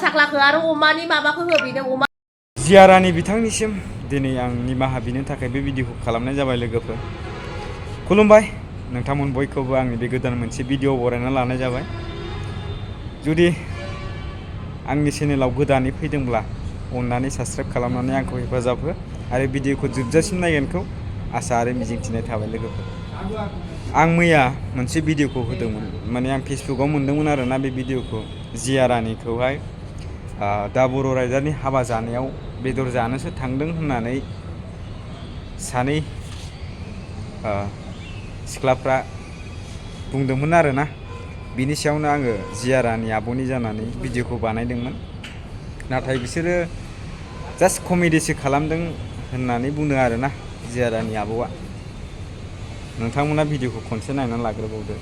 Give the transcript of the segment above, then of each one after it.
साख्लाखौ आरो अमानि माबाखौ हो बेनो अमा जियारानि बिथांनिसिम दिनै आं निमाहा बिनो थाखाय बे भिडिअखौ खालामनाय जाबाय लोगोफोर। खुलुमबाय नोंथांमोन बयखौबो आंनि बे गोदान मोनसे भिडिअ बरायना लानाय जाबाय। जुदि आंनि चेनेलाव गोदानै फैदोंब्ला अननानै साबस्क्राइब खालामनानै आंखौ हेफाजाब हो आरो भिडिअखौ जोबजासिम नायगोनखौ आसा आरो मिजिंथिनाय थाबाय लोगोफोर। आं मैया मोनसे भिडिअखौ होदोंमोन, माने आं फेसबुकाव मोनदोंमोन आरोना बे भिडिअखौ। जियारानिखौहाय दा बर' रायजोनि हाबा जानायाव बेदर जानोसो थांदों होननानै सानै सिख्लाफ्रा बुंदोंमोन आरोना। बिनि सायावनो आङो जियारानि आब'नि जानानै भिडिअखौ बानायदोंमोन। नाथाय बिसोरो जास्ट कमेडिसो खालामदों होननानै बुंदों आरोना जियारानि आब'आ। नोंथांमोना भिडिअखौ खनसे नायनानै लाग्रोबावदो।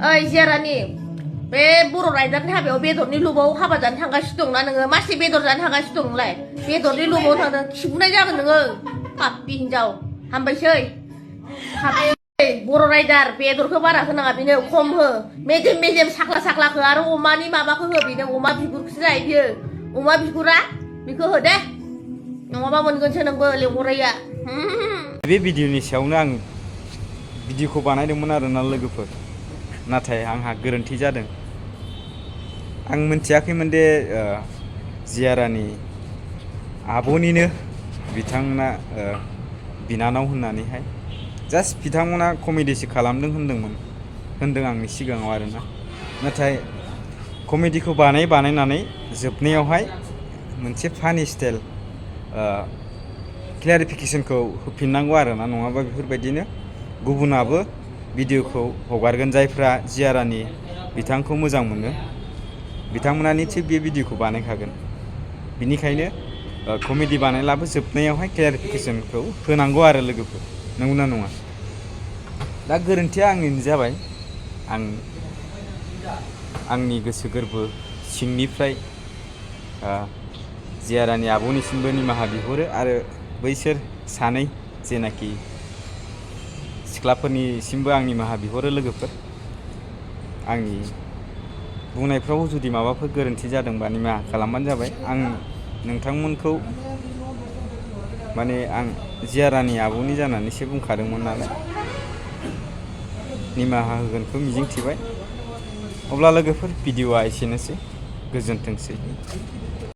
ओइ जियारानि, बे बर' रायजोनि हाबायाव बेदरनि लुबाव हाबा जानो थांगासिनो दंना नोङो? मासे बेदर जानो थांगासिनो दं नोंलाय? बेदरनि लुबाव थांदों, खिबुनाय जागोन नोङो पापि हिनजाव। हामबायसै बर' राइडार, बेदरखौ बारा होनाङा बेनो, खम हो। मेजेम मेजेम साख्ला साख्लाखौ आरो अमानि माबाखौ हो बेनो, अमा बिगुरखौसो जायो बियो। अमा बिगुरा बेखौ हो दे, नङाबा मोनगोनसो नोंबो लेंहरैया। बे भिडिअनि सायावनो आं भिडिअखौ बानायदोंमोन आरोना लोगोफोर। नाथाय आंहा गोरोन्थि जादों। आं मिथियाखैमोन दे जियारानि आब'निनो बिथांमोना बिनानाव होननानैहाय। जास्ट बिथांमोना कमेडिसो खालामदों होनदों आंनि सिगाङाव आरोना। नाथाय कमेडिखौ बानायनानै जोबनायावहाय मोनसे फानि स्टाइल क्लियारिफिकेसनखौ होफिननांगौ आरोना, नङाबा बेफोरबायदिनो गुबुनाबो भिडिअखौ हगारगोन। जायफ्रा जियारानि बिथांखौ मोजां मोनो बिथांमोना निसय बे भिडिअखौ बानायखागोन। बिनिखायनो कमेडि बानायलाबो जोबनायावहाय क्लियारिफिकेसनखौ होनांगौ आरो लोगोफोर, नंगौना नङा? दा गोरोन्थिया आंनिनो जाबाय। आंनि गोसो गोरबो सिंनिफ्राय जियारानि आब'निसिमबो निमाहा बिहरो आरो बैसोर सानै जेनाखि सिख्लाफोरनिसिमबो आं निमाहा बिहरो लोगोफोर। आंनि बुंनायफ्राव जुदि माबाफोर गोरोन्थि जादोंबा निमाहा खालामबानो जाबाय। आं नोंथांमोनखौ माने आं जियारानि आब'नि जानानैसो बुंखादोंमोन नालाय, निमाहा होगोनखौ मिजिंथिबाय। अब्ला लोगोफोर भिडिअआ एसेनोसै, गोजोनथोंसै।